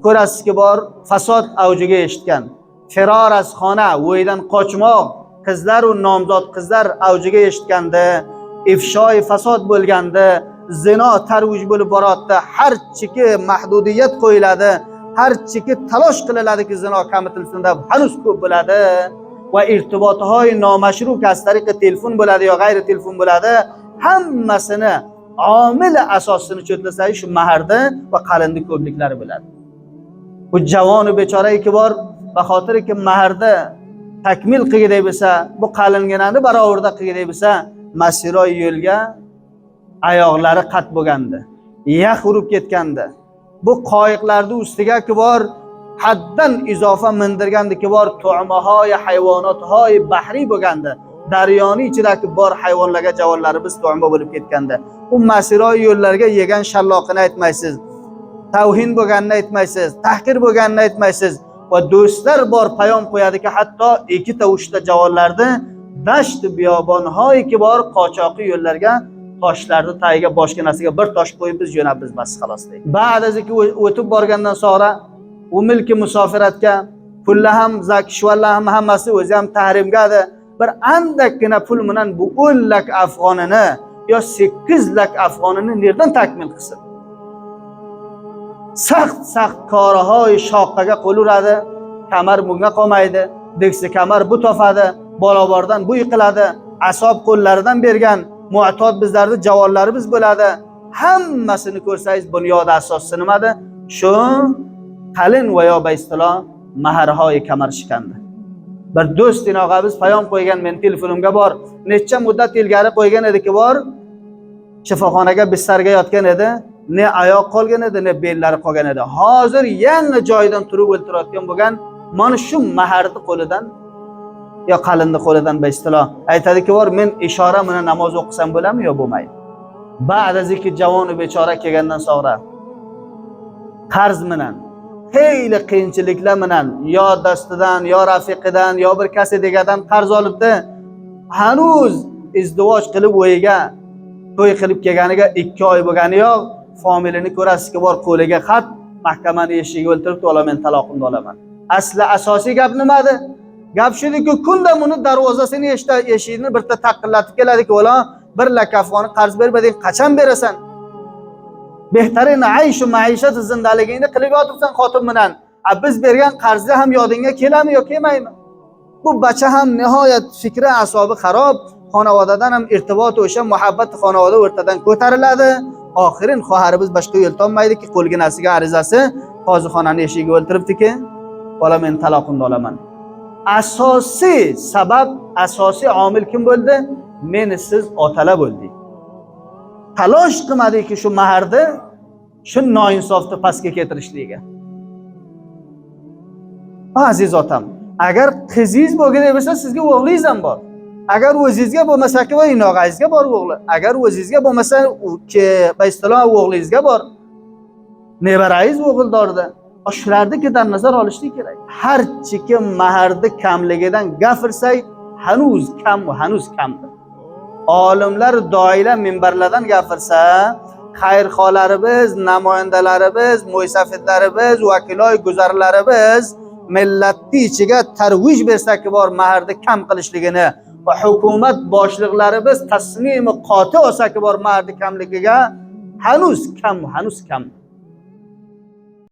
Ko'rasizki bor, fasod avjiga yetgan. Firor az xona, uydan qochmoq, qizlar u nomzod qizlar avjiga yetganda, ifshoi fasod bo'lganda, zino tarvij bo'lib boryapti. Har chiki mahdudiyat qo'yiladi, har chiki talosh qilinadiki zino kamitilsin deb hanuz ko'p bo'ladi va irtibotهای nomashru az tariqi telefon bo'ladi yo g'ayri telefon bo'ladi. Hammasini omili asosini cho'tlasangiz shu maharda va qalindi ko'pliklari bo'ladi. Bu javonu bechoraki bor, baxotirki maharda takmil qilgiday bo'lsa, bu qalinginani barobarda qilgiday bo'lsa, masiroy yo'lga oyoqlari qat bo'lgandi, yax urib ketgandi. Bu qoyiqlarni ustiga kibor haddan izofa mindirgandi kibor tu'mahoy hayvonothoy bahriy bo'lgandi. Daryoni ichidagi bor hayvonlarga javonlarimiz tu'ma bo'lib ketgandi. U masiroy yo'llarga yegan shalloqini aytmaysiz, tavhin bo'lganini aytmaysiz, tahqir bo'lganini aytmaysiz. Va do'stlar bor payom qo'yadiki, hatto ikkita uchta javonlarni dasht biyobonhoy bor qochoqi yo'llarga toshlarni tagiga boshqa narsaga bir tosh qo'yib biz jo'nabmiz bas xolos deydi. Ba'daziki o'tib borgandan so'ra u milki musofiratga pullar ham kishvarlar ham hammasi o'zi ham tahrimgadi. Bir andakkina pul bilan bu 10 lak afg'onini yo 8 lak afg'onini nerdan takmil qilsin? Saxt saxt korihoi shoqqaga qo'l uradi, kamar bunga qolmaydi, degsi kamar bu topadi, bolobordan bu yiqiladi, asob qo'llaridan bergan mu'tod bizlarni javonlarimiz bo'ladi. Hammasini ko'rsangiz bunyodi asosi nimada? Shu qalin va yo baistiloh maharhoi kamar shikandi. Bir do'st inog'amiz payom qo'ygan men telefonimga bor. Necha muddat ilgari qo'ygan ediki bor, shifoxonaga bistarga yotgan edi. Ne oyoq qolgan edi, ne bellari qolgan edi. Hozir yangi joyidan turib o'ltirayotgan bo'lgan mana shu maharni qo'lidan yo qalinni qo'lidan baistiloh aytadiki bor, men ishora bilan namoz o'qisam bo'ladimi yo bo'lmaydi? Ba'daziki javonu bechora kelgandan so'ra qarz bilan, xeyli qiyinchiliklar bilan yo dastidan, yo rafiqidan, yo bir kasi degandan qarz olibdi. Hanuz izdivoj qilib o'yiga to'y qilib kelganiga 2 oy bo'lgani yo'q. Fomilini ko'rasizki bor, qo'liga xat, mahkamani eshigiga o'ltiribdi, ola men taloqimni olaman. Asli asosiy gap nimadi? Gap shudiki, kunda buni darvozasini eshigini birta taqillatib keladiki, ola bir lak afg'oni qarz bermading, qachon berasan? Behtarin ayshu maishat zindaligingni qilib yotibsan xotin bilan. A biz bergan qarzni ham yodingga keladimi yo kelmaymi? Bu bacha ham nihoyat fikri asobi xarob, xonavodadan ham irtibot o'sha muhabbat xonavoda o'rtadan ko'tariladi. Oxirin xoharimiz boshqa yo'l topmaydiki, qo'lginasiga arizasi qozixonani eshigiga o'ltiribdiki, bola men taloqimni olaman. Asosiy sabab, asosiy omil kim bo'ldi? Men siz otalar bo'ldik. Talosh qilmadikki shu maharni, shu noinsofni pastga keltirishligiga. Aziz otam, agar qizingiz bo'lgan bo'lsa, sizga o'g'lingiz ham bor. Agar o'zingizga bo'lmasa, va inog'angizga bor o'g'li. Agar o'zingizga bo'lmasa, baistiloh o'g'lingizga bor. Nevarangiz o'g'ildorda. Shularnikidan nazar olishlik kerak. Har chiki maharni kamligidan gapirsak, hanuz kam va hanuz kamdir. Olimlar doila minbarlardan gapirsa, xayrxolarimiz, namoyandalarimiz, mo'ysafidlarimiz, vakiloy guzarlarimiz millatni ichiga tarvij bersak bor maharni kam qilishligini va hukumat boshliqlarimiz tasmimi qoti olsak bor maharni kamligiga hanuz kam, hanuz kam.